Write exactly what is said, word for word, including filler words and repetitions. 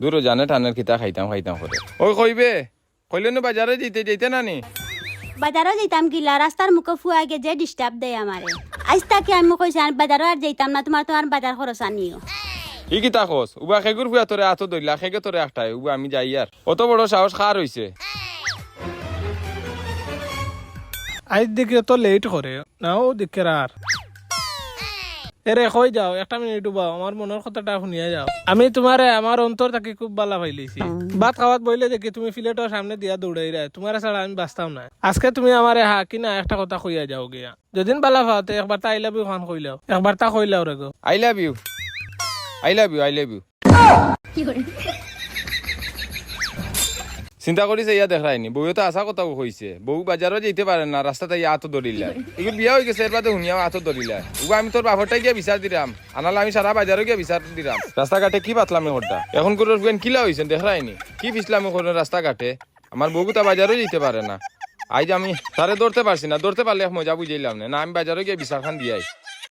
দূর ও জানে টানের কিতা খাইতাম খাইতাম করে। ওই কইবে, কইলে নু বাজারো যাইতে, যাইতে না নি? বাজারো যাইতাম কিলা, রাস্তার মুখো ফুয়া আগে যে disturb দেয় আমারে। আইজ তাকে আমি কইছি, "আমি বাজারো আর যাইতাম না, তুমার, তুমার বাজার খরচ আনিও।" ই কিতা কস? উবা খেগুর ফুয়া তোরে আতো ধরলা, খেগে তোরে একটায়, উবা আমি যাই আর। অত বড় সাহস কার অইছে? আইজ দেখি অত late করে, নাও দেখে আর। এরে, কই যাও? একটা মিনিট উবাও, আমার মনর কথাটা হুনিয়া যাও। আমি তুমারে আমার অন্তর থাকি খুব বালা পাইলিছি। ভাত খাওয়াত বইলে দেখি তুমি প্লেটর সামনে দিয়া দৌড়াইরায়, তুমারে ছাড়া আমি বাঁচতাম নায়। আজকে তুমি আমারে হা কি না একটা কথা কইয়া যাও গিয়া। যদিন বালা পাও, তে একবারতা I love you খান কইলাও, একবারতা কইলাও রে গো। I love you, I love you, I love you। চিন্তা করি চাইয়া দেখরায়নি, বউয়ে তো হাছা কথাউ কইছে। বউ বাজারো যাইতে পারে না, রাস্তাত আইয়া আতো ধরিলা। ইগু বিয়া অইগেছে, এরবাদে হুনিয়াও আতো ধরিলা। উবা আমি তোর বাপরটায় গিয়া বিচার দিরাম, আনালে আমি সারা বাজারো গিয়া বিচার দিরাম। রাস্তাঘাটে কি বাতলামি করতা? এখন কুরুর ফুয়াইন কিলা অইছইন দেখরায়নি, কি ফিছলামি করইন রাস্তাঘাটে। আমার বউগুতা বাজারো যাইতে পারে না। আইজ আমি তারে ধরতে পারছি না, ধরতে পারলে এক মজা বুঝাইলাম নে। না, আমি বাজারো গিয়া বিচার খান দিয়াই।